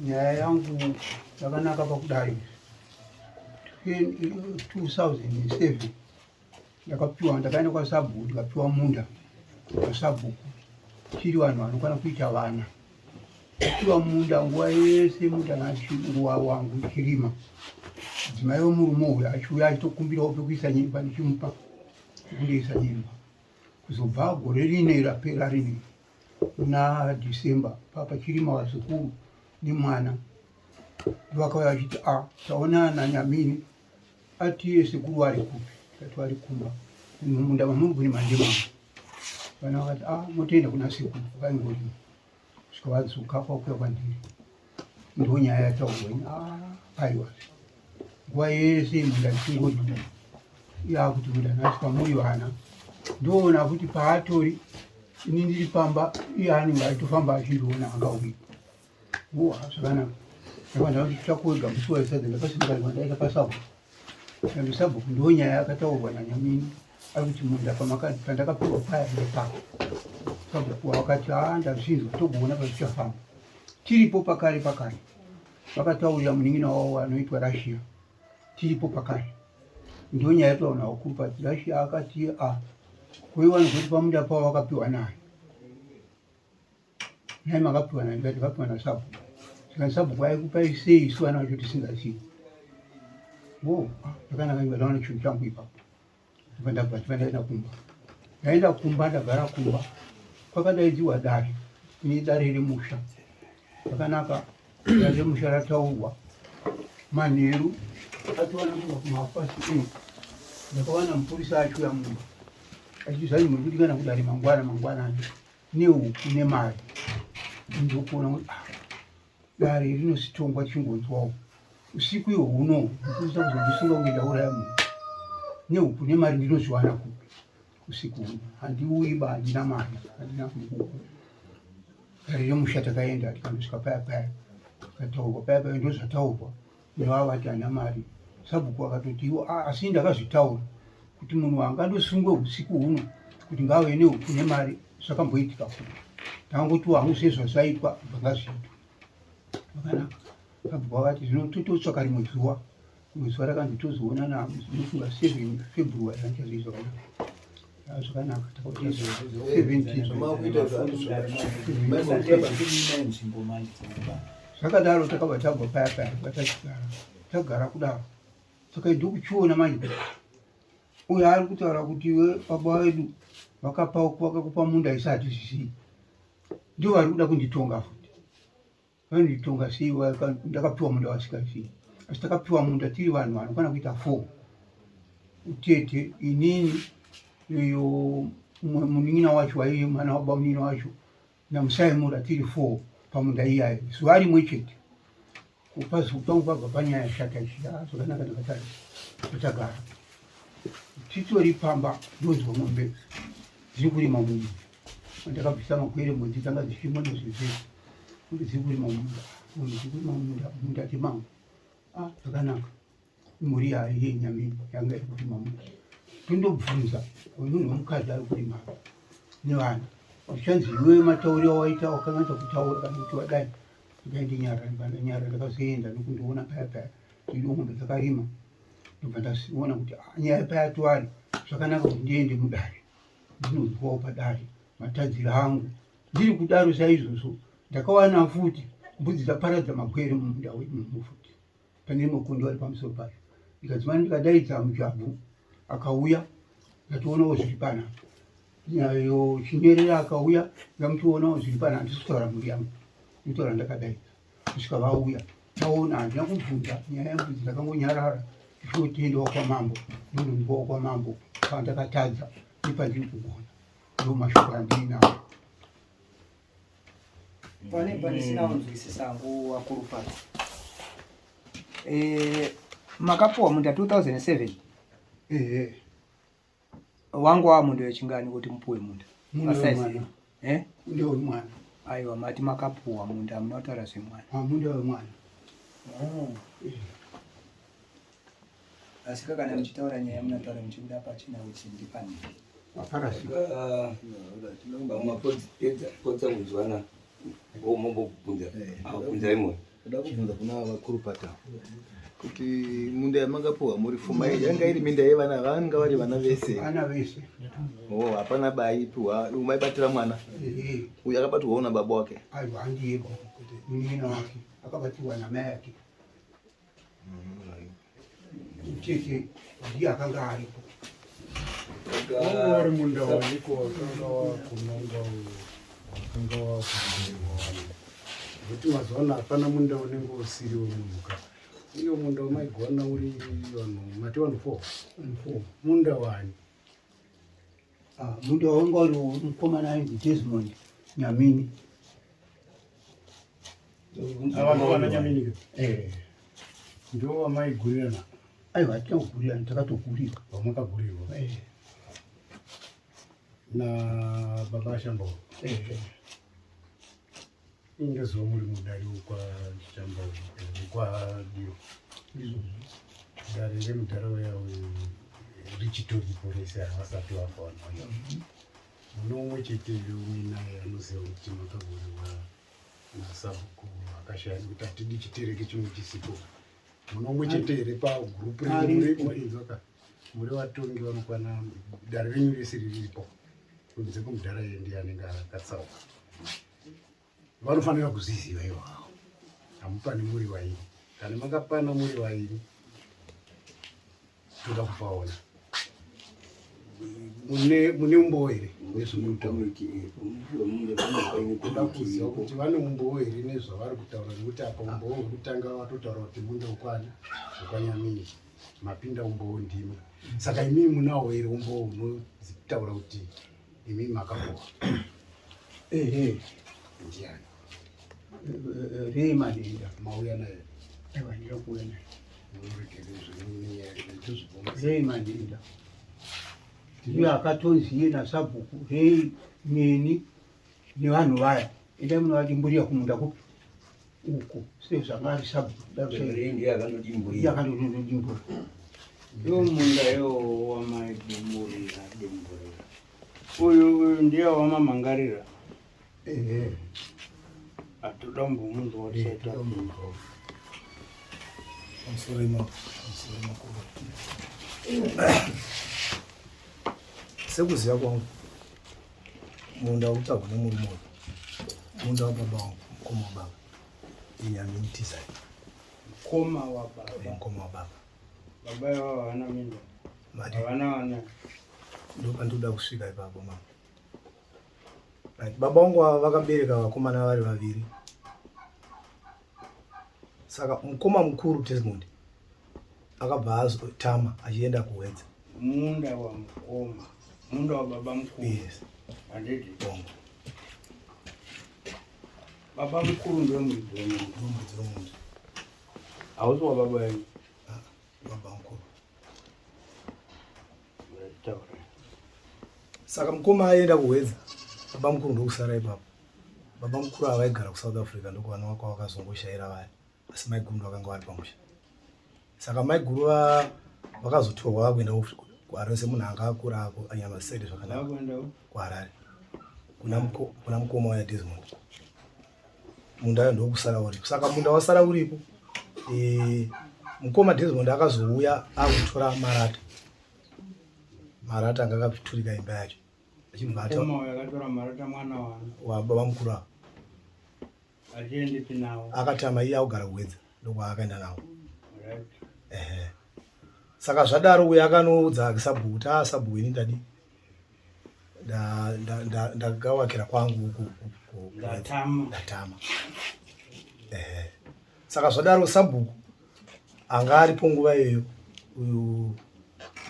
Nyaya yangu yakanaka pakudai 2007 ndakapiwa, ndakaenda kwasabhuku ndikapiwa munda kwasabhuku, tiri vanhu vanokwana kuita vana. Ndapiwa munda nguva yese, munda nguva wangu ndichirima. Mudzimai wemurume uyu achiuya achitokumbirawo pekuisa nyemba, ndichimupa pekundoisa nyemba. Kuzobva gore rine rapera rine muna December papachirima vazukuru nemwana vakauya vachiti a ah, taonana nanyamini atiye sekuru vari kupi? Tikati vari kumba mumunda mamuri kurima ndemama. Vana vakati a ah, motoenda kuna sekuru vaingorima kusvika vadzoka kwakuya kwandiri. Ndo nyaya yataurwa ini ah, aiwa nguva yese munda ndichingorima yakuti munda nhasi pamuri vana ndoona kuti paatori ini ndiri pamba iye anenge achitofamba achindiona angauyi Uwa, zvakanaka. Ndakanga ndakuti wega musi wesadza ndakasimuka ndaenda pasabhuku. Ende sabhuku ndiwo nyaya yakataurwa naNyamini ari kuti munda pandakapiwa paya ndepako. Sabhuku wakati haa ndazvinzwa togoona pazvichafamba. Tiripo pakare pakare. Vakataurira munin'ina wavo anoitwa Russia. Tiripo pakare. Ndiyo nyaya yataona vakuru pati Russia akati a koiwa nokuti pamunda pavo vakapiwa naye. Nhai makapiwa nani? Ndikati ndakapiwa nasabhuku. Zvikanzi sabhuku aikupai sei isu vana vacho tisingazivi? Wo, ah, zvakanaka ndibva ndaona chinhu changu ipapo. Ndibva ndabva ndibva ndaenda kumba. Ndaenda kumba ndagara kumba. Kwakadaidziwa dare. Ini dare remusha. Zvakanaka dare remusha rataurwa. Manheru atiwana kubva kumahafasi 8. Ndakawana mupurisa achiuya mumba. Achiti zvanzi muri kudikana kudare mangwana mangwanani. Nehuku nemari ndokuona kuti ah, dare rinositongwa chingonzwawo usiku ihwo huno ndikuisa kuzondisunga kunge ndauraya munhu. Nehuku nemari ndinozviwana kupi usiku huno? Handiuyi ba, handina mari, handina huku. Dare remusha takaenda tikandosvika paya paya, tikataurwa paya paya, ndozvataurwa nevava vati hana mari. Sabhuku akatoti iwo ah, asi ndakazvitaura kuti munhu angandosungwe usiku huno kuti ngaave nehuku nemari zvakamboitika kupi? Ndangotiwo hangu sezvazvaitwa bva ngazviitwe zvakanaka. Sabhuku akati zvino tototsvaka rimwe zuva. Rimwe zuva rakanzi tozoonana mufunga 7 February handichazii zvakanaka. Ah, zvakanaka zvakadaro. Takabva tabva paya paya vatachigara tagara kudaro. Saka ndokuchiona manje uyo ari kutaura kuti iwe baba vedu vakapa vakakupa munda isu hatizvisii, ndivo vari kuda kunditonga futi. Vanonditonga sei? Ndakapiwa munda vasingazivi. Asi takapiwa munda tiri vanhu vanokwana kuita 4, utete inini, iyo munin'ina wacho waiye mwana wababa munin'ina wacho namusaimura, tiri 4 pamunda iyayo zuva rimwe chete. Kupazuva pabva panyaya yashata ichi. Zvakanaka, ndakatari tatagara titori pamba, ndonzwa mombe dziri kurima mumunda. Ndakabvisa magwere, mbudzi dzanga dzichimwa nezvinhu zvese. Mombe dziri kurima mumunda, mombe dziri kurima mumunda, munda temangu. Ah, zvakanaka, imhuri yenyamini yanga iri kurima munda. Tondobvunza munhu wemukadzi ari kurima nevana, zvichanzi iwe matauriro awaita wakanganisa kutaura kana kuti wadai. Ndikaendinyara, ndanyara. Ndakazoenda nokundoona paya paya ndino mombe dzakarima. Ndobva ndaona kuti ah, nyaya paya twari zvakanaka kuti ndiende mudare ndinonzwawo padare matadziro angu. Ndiri kudaro saizvozvo ndakawana futi mbudzi dzaparadza magwere mumunda wemumu futi pane makondo ari pamusoro pacho. Ndikadzimana ndikadaidza mujabvu akauya, ndationawo zviri panapa. Nayo chinyerera akauya, ndamutionawo zviri pana. Handisi kutaura mhuri yangu, ndikutaura ndakadaidza kusvika vauya taona. Handina kubvunza nyaya yembudzi, ndakangonyarara ndichinotendawo kwamambo, ndononzwawo kwamambo pandakatadza nepandiri kugona. Ndo mashoko andiinawo. Pane pandisina kunzwisisa hangu vakuru pano. Makapuwa munda 2007? Ehe. Wangu wa munda wechingani kuti mupuwe munda? Munda wemwana. Eh? Munda wemwana. Aiwa, mati makapuwa munda, hamuna kutaura zvemwana. Ah, munda wemwana. Oh. Asi kana muchitaura nyaya munataura muchibuda pachena kuti ndipane. Waparasika. Mapodza kunzwana. Mombobvunza. Abvunza imwe. Ndoda kubvunza kuna vakuru pata kuti munda yamangapuwa muri fuma yanga iri minda yevana vanga vari vana vese. Vana vese. Oh, hapana baipiwa maibatira mwana. Uyu akabatwawo na baba wake. Aiwa handiye munin'ina wake akabatirwa namai ake. Chete ndiye akanga aripo. Wanga uri munda waiko wakanga wakunonga wakanga wakugoiwa wani. Nekuti mazuva ano hapana munda unenge usiri wemunhu ka. Iyo munda wamaigona uri vanhu mati vanhu four. Four. Munda wani? Ah, munda wanga uri mukomana ainzi Desmond Nyamini. Ava ndo vana Nyamini ka? Eh. Ndo vamaigurirana? Aiwa, hatina kugurirana, takatogurirwa. Vamakagurirwa? Eh. Na baba Shambo? Eh. Ingezuva muri mudare kwa Shambo, kwa Dio. Ndizvozvo. Dare remudhara uya richitoripo rese havasati vafa vanhu vacho. Mune umwe chete uinaye anoziva kuti makagurirwa nasabhuku akashaya nekuti hatidi chitereke chimwe chisipo. Mune umwe chete here pagurupu Aripo. renyu muri vatongi vanokwana dare renyu rese riripo kunze kwemudhara iye ndiye anenge akatsauka. Vanofanira kuzviziva ivavo. Hamupani muri vairi. Kana makapana muri vairi toda kupaona. Mune umbowo here nezvamurikutaura? Toda kuziva kuti vane umbowo here nezvavari kutaura nekuti apa umbowo hwekutanga vatotaura kuti munda ukwani wekwaNyamini mapinda umbowo ndimi. Saka imimi munawo here umbowo unotaura kuti imimi makapuwa? Ehe. Ndiani? Rei Madenda. Mauya naye? Aiwa, ndinoda kuuya naye. Munoregere zvenyaya tozvibvunza. Rei Madenda. Ndiye akatonzi iye nasabhuku Rei neni nevanhu vaya. Endai munovadimburira kumunda kupi? Uko. Sezvanga ari sabhuku. Rei ndiye akandodimburira. Ndiye akandodimburira. Iwo munda iwowo wamaidimburira dimburira. Uyu ndiye wamamangarira. Ehe. Atoda kumbomunzwa kuti saita. Pamusoro makuru. Sekuziva kwangu munda wekutaurwa nemurume uyu munda wababa wangu mukoma wababa inyamini tizai. Mukoma wababa. Mukoma wababa. Baba ivavo havana minda. Mati. Havana vana. Ndopandinoda kusvika ipapo mama. Right. Baba vangu ava vakabereka vakomana vari vaviri. Saka mukoma mukuru Desmond akabva azotama achienda kuHwedza. Munda wamukoma, munda wababa mukuru. Yes. Handiti? Bongo. Baba mukuru ndiwe muridzi wemundu. Ndiwe muridzi wemundu. Hausi wababa venyu? Ah, baba mukuru. Taura. Saka mukoma aenda kuHwedza, baba mukuru ndokusara ipapo. Baba mukuru ava vaigara kuSouth Africa ndokuvana kwavakazongoshaira vaya, asi maiguru ndovakanga vari pamusha. Saka maiguru vakazotorwa vakuenda kuHarare semunhu anga akura ako anyama dzisaite zvakanaka. Vakuenda kuHarare. Kuna mukoma waya Desmond. Munda ndokusara uripo. Saka munda wasara uripo. Mukoma Desmond akazouya akutora marata. Marata anga akaturika imba yacho. Achibva ata Mukoma uyu akatora marata mwana wani. Wa baba mukuru ava. Achiendepi nawo? Akatama iye akugara kuHwedza ndokwaakaenda nawo. Right. Ehe. Saka zvadaro uyu akanoudza sabhuku kuti sabhuku ini ndadi ndakawakira kwangu Ndatama. Ndatama. Ehe. Saka zvadaro sabhuku anga aripo nguva iyoyo uyu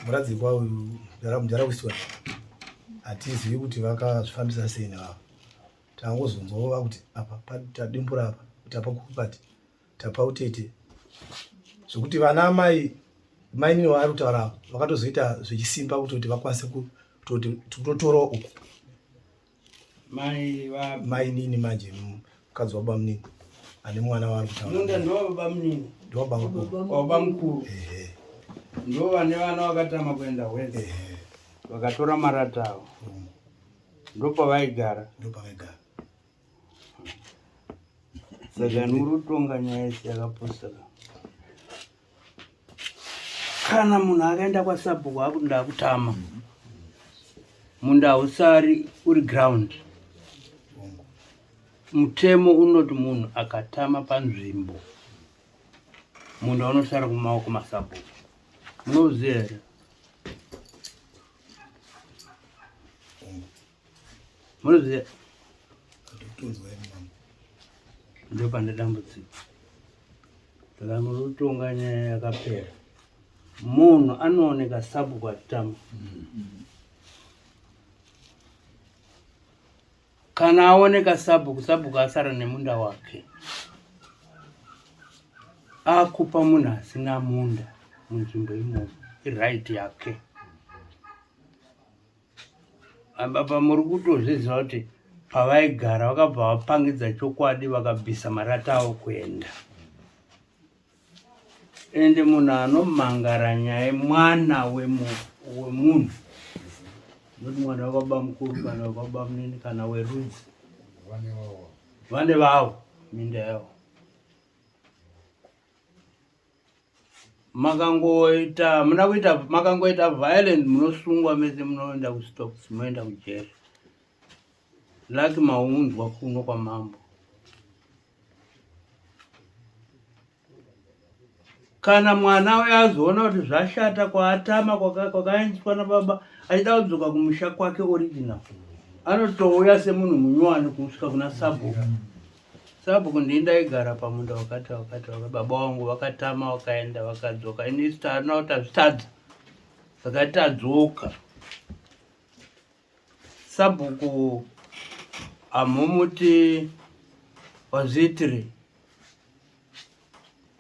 muradzikwa uyu mudhara Wiston hatizivi kuti vakazvifambisa sei nevavo. Tangozonzwa kuti apa tadimbura apa tapa kupati tapa utete zvekuti vana amai mainini vaari kutaura vakatozoita zvechisimba kutoti vakwanise kutoti kutotorawo uku. Mai va mainini manje mukadzi wababa munini ane mwana waari kutaura. Munda ndowababa munini. Ndowababa mukuru. Wababa mukuru. Ehe. Ndo vane vana vakatama kuenda Hwedza. Ehe. Vakatora marata avo. Ndopavaigara. Ndopavaigara. Saka muri kutonga nyaya isi yakapusa. Kana munhu akaenda kwasabhuku akuti ndakutama, munda hausari uri ground. Mutemo unoti munhu akatama panzvimbo, munda unosara kumaoko masabhuku. Munoziva here? Munoziva? Ndopane dambudziko. Saka muri kutonga nyaya yakapera. Munhu anooneka sabhuku achitama. Kana aoneka sabhuku, sabhuku asara nemunda wake. Akupa munhu asina munda munzvimbo imomo, iright yake. Apa muri kutozviziva kuti pavaigara vakabva vapangidza chokwadi vakabvisa marata avo kuenda. Ende munhu anomangara nyaya mwana wemunhu, noti mwana wababa mukuru kana wababa munini kana werudzi, vane vavo minda yavo. Makangoita muna kuita makangoita violent munosungwa mese, munoenda kustocks, munoenda kujeri. Lucky maunzwa kuno kwamambo. Kana mwana uyo azoona kuti zvashata kwaatama kwakaendeswa nababa, achida kudzoka kumusha kwake original, anotouya semunhu munyowani kusvika kuna sabhuku. Sabhuku, ndini ndaigara pamunda wakati wakati wakati, baba vangu vakatama vakaenda vakadzoka, ini isu taona kuti tazvitadza, saka tadzoka. Sabhuku hamumuti wazviitire.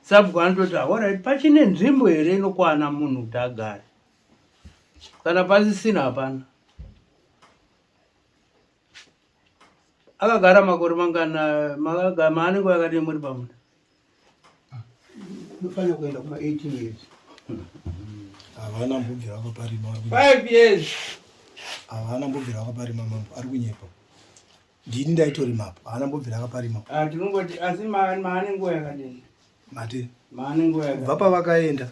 Sabhuku anototi alright, pachine nzvimbo here inokwana munhu kuti agare? Kana pasisina hapana. Akagara makore mangana maanenge yakadii muri pamunda? Unofanira kuenda kuma 18 years. Havana mbobvira vakaparima. 5 years. Havana mbobvira vakaparima mambo, ari kunyepa. Ndini ndaitorimapo, haana mbobvira akaparima. Ah, tinongoti asi maane nguva yakadini? Mati. Maane nguva yakadini? Kubva pavakaenda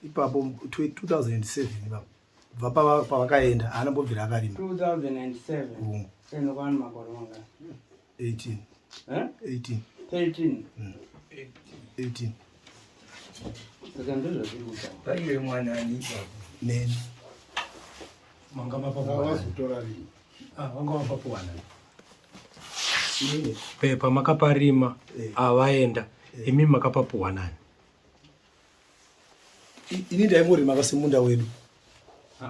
ipapo 2007 ipapo. Kubva pavakaenda haana mbobvira akarima. 2007. Hongu. Inokwana makore mangani? 18. Eh? 18. 13. 18. Saka ndozvazviri kutaura. Paive mwana ani ipapo? Neni. Manga mapapuwana. Wazotora rini? Ah, wanga mapapuwana. Pepa makaparima avaenda, imi makapapuwa nani? Ini ndaingorima kasi munda wedu.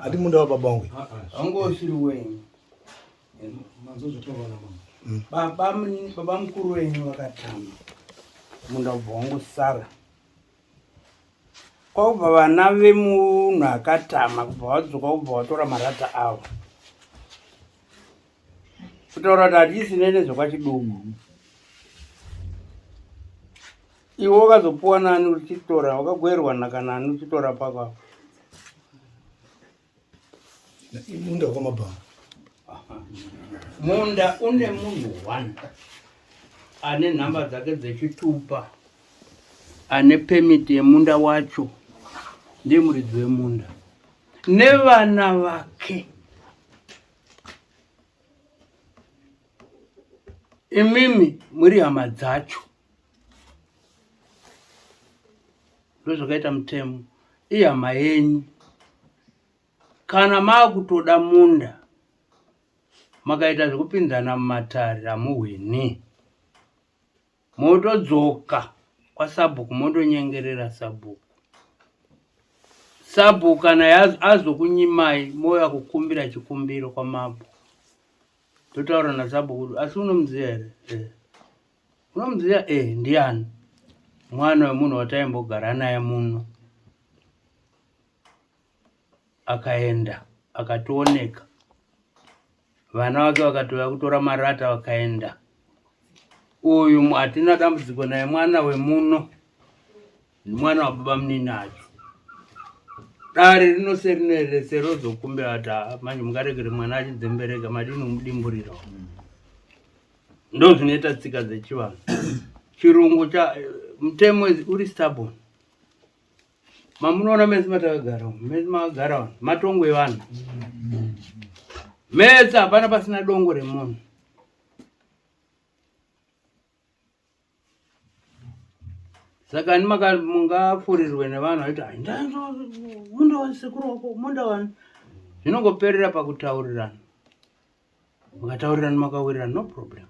Ati munda wababa wangu. Wanga usiri wenyu. Manzozvotaurwa namama. Baba baba mukuru wenyu vakatama. Munda ubva wangosara. Kwakubva vana vemunhu akatama kubva vadzoka kubva vatora marata avo. Kutaura kuti hatisinei nezvekwachiduku. Iwe wakazopuwa nani uchitora, wakagoerwa nhaka nani uchitora pako apo? Munda wakwamabhanga. Munda une munhu one ane nhamba dzake dzechitupa, ane pemiti yemunda wacho, ndiye muridzi wemunda nevana vake. Imimi muri hama dzacho, ndozvakaita mutemo. Ihama yenyu. Kana makutoda munda makaita zvekupinzana mumatare hamuhwini, motodzoka kwasabhuku mondonyengerera sabhuku. Sabhuku kana azokunyimai mouya kukumbira chikumbiro kwamambo, totaura nasabhuku, asi unomuziva here? Eh. Unomuziva? Eh, ndiani? Mwana wemunhu wataimbogara naye muno. Akaenda, akatooneka. Vana vake vakatouya kutora marata vakaenda. Uyu hatina dambudziko naye, mwana wemuno. Mwana wababa munini acho. Dare rinose rinorese rozokumbira kuti ah, manje mungaregere mwana achidzembereka, madini kumudimburira. Ndozvinoita tsika dzechivanhu. Chirungu cha mutemo uri stubborn. Mamunoona mese matakagara umu, mese makagara vanhu, matongo evanhu. Mese hapana pasina dongo remunhu. Saka ani mungafurirwe nevanhu vaiti munda wasekuru wako munda wani zvinongoperera pakutaurirana makataurirana makawirirana no problem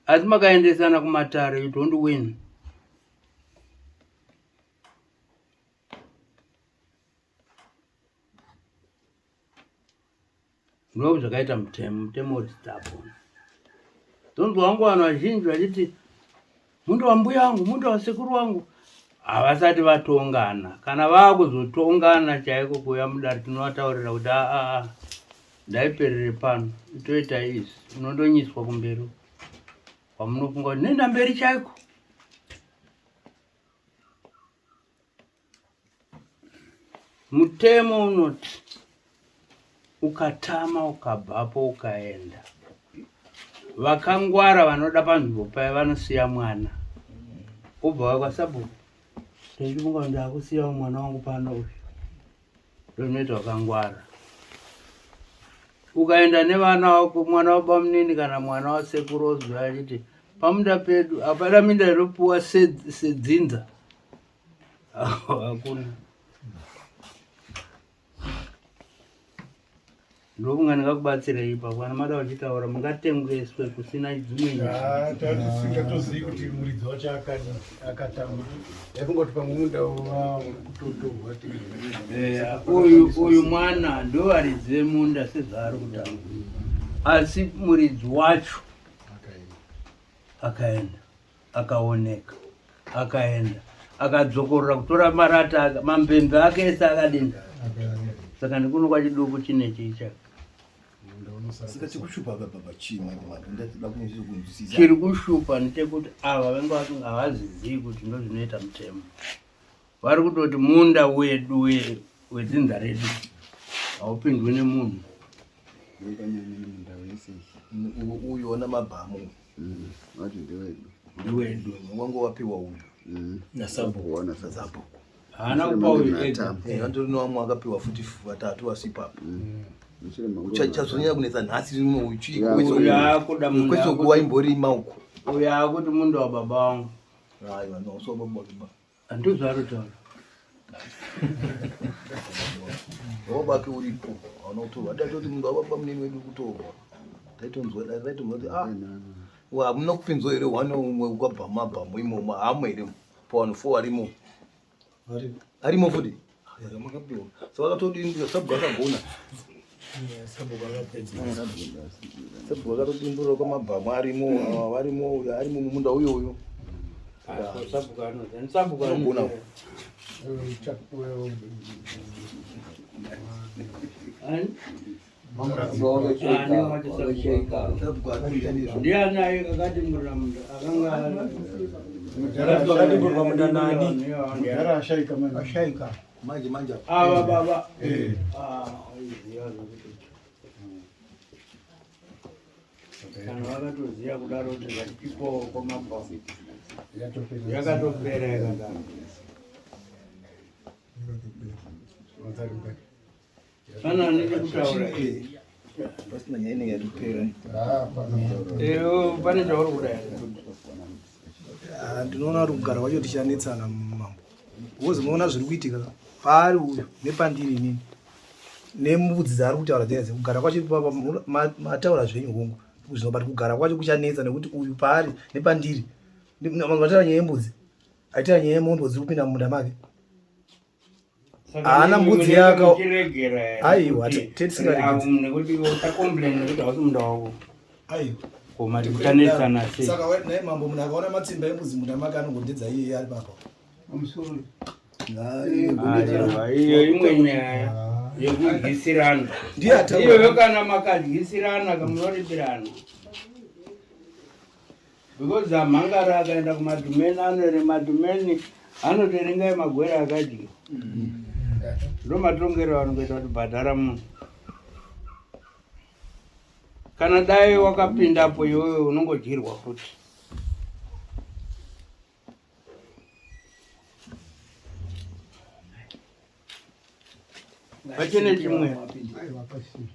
asi makaendesana kumatare you don't win Ndo zvakaita mutemo, mutemo uri stubborn. Ndonzwa wangu vanhu vazhinji vachiti munda wambuya wangu, munda wasekuru wangu. Havasati vatongana. Kana vaakuzotongana chaiko kuuya mudare tinovataurira kuti aa ndaiperere pano, itoita izvi, unondonyiswa kumberi kwamunofunga kuti nenda mberi chaiko. Mutemo unoti ukatama ukabvapo ukaenda, vakangwara vanoda panzvimbo paya vanosiya mwana ubva waya kwasabhuku ndichifunga kuti ndakusiyawo mwana wangu pano uyu. Ndozvinoita vakangwara. Ukaenda nevana wako, mwana wabamunini kana mwana wasekuru ozouya achiti pamunda pedu hapana minda inopuwa sedzinza hakuna. Ndokunga ndingakubatsirei ipapo kana mada uchitaura mungatengeswe kusina dzimwe nyaya. Tisingatozivi kuti muridzi wacho akatama yaifunga kuti pamwe munda uri kutotorwa. Uyu uyu mwana ndovaridzi vemunda sezvaari kutaura, asi muridzi wacho akaenda akaoneka akaenda akadzokorora kutora marata ake mambembe ake ese akadini saka ndikuno kwachiduku chine chii chake Saka chikushupa apa baba chii manje manje ndatoda kunzwisisa. Chiri kushupa ndechekuti ava venge vasinga havazizivi kuti ndozvinoita mutemo. Vari kutoti munda wedu wedzinza redu haupindwi nemunhu. Uyu ona mabhamu. Vati ndewedu. Ndewedu. Wangu wapiwa uyu. Nasabhuku. Nasabhuku. Haana kupa uyu ega. Andori nevamwe akapiwa futi vatatu vasipapo. Chazonyanya kunetsa nhasi rino uyu chii kwese uku waimborima uku. Uyu akuti munda wababa wangu. Aiwa no so baba baba. Handizvarotaura. Baba wake uripo hauna kutorwa. Dai toti munhu wababa munini wedu kutorwa. Taitonzwa taitonzwa kuti ah wa hamuna kupinzwa here hwana umwe ukabva mabhamu imomo hamo here pavanhu four varimo. Arimo futi. Makapiwa. Saka vakatodindira sabhuku akagona. Sabhuku akapedza. Sabhuku akatodimburira kwamabhamu arimo varimo uyo arimo mumunda uyo uyo. Sabhuku anoziva. Sabhuku Anogona. Ndiani aye akadimburira munda akanga Akadimburwa munda nani? Mudhara ashaika manje. Ashaika. Manje manje. Ava baba. Ah, aiziva zvekuti. Kana vakatoziva kudaro kuti ngatichipowo kwamabva. Yakatopera yakadaro. Pana ane chekutaura. Pasina nyaya inenge yatopera. Ewo pane chauri kuda here? Ah, ndinoona kuti kugara kwacho tichanetsana mambo because unoona zviri kuitika paari uyu nepandiri inini nembudzi dzaari kutaura dzaya dze kugara kwacho ipapa mataura zvenyu hongu zvino but kugara kwacho kuchanetsa nekuti uyu paari nepandiri mataura nyaya yembudzi aitaura nyaya yemombe dziri kupinda mumunda make haana mbudzi yaka aiwa tetisingaregedzi nekuti usakomplain nekuti hausi munda wako aiwa koma tikutanetsana sei saka naye mambo munhu akaona matsimba embudzi munda make anongodedza iye ari papa Pamusoro. Aiwa, iyo imwe nyaya yekudyisirana Ndiye ataura. iyoyo kana makadyisirana kamunoripirana because amhangara akaenda kumadhumeni anoere madhumeni anotoerenga emagwere akadyiwa ndo matongero anongoita kuti bhadhara munhu kana dai wakapindapo iwewe unongodyirwa futi. Pachine chimwe. Aiwa, pasina.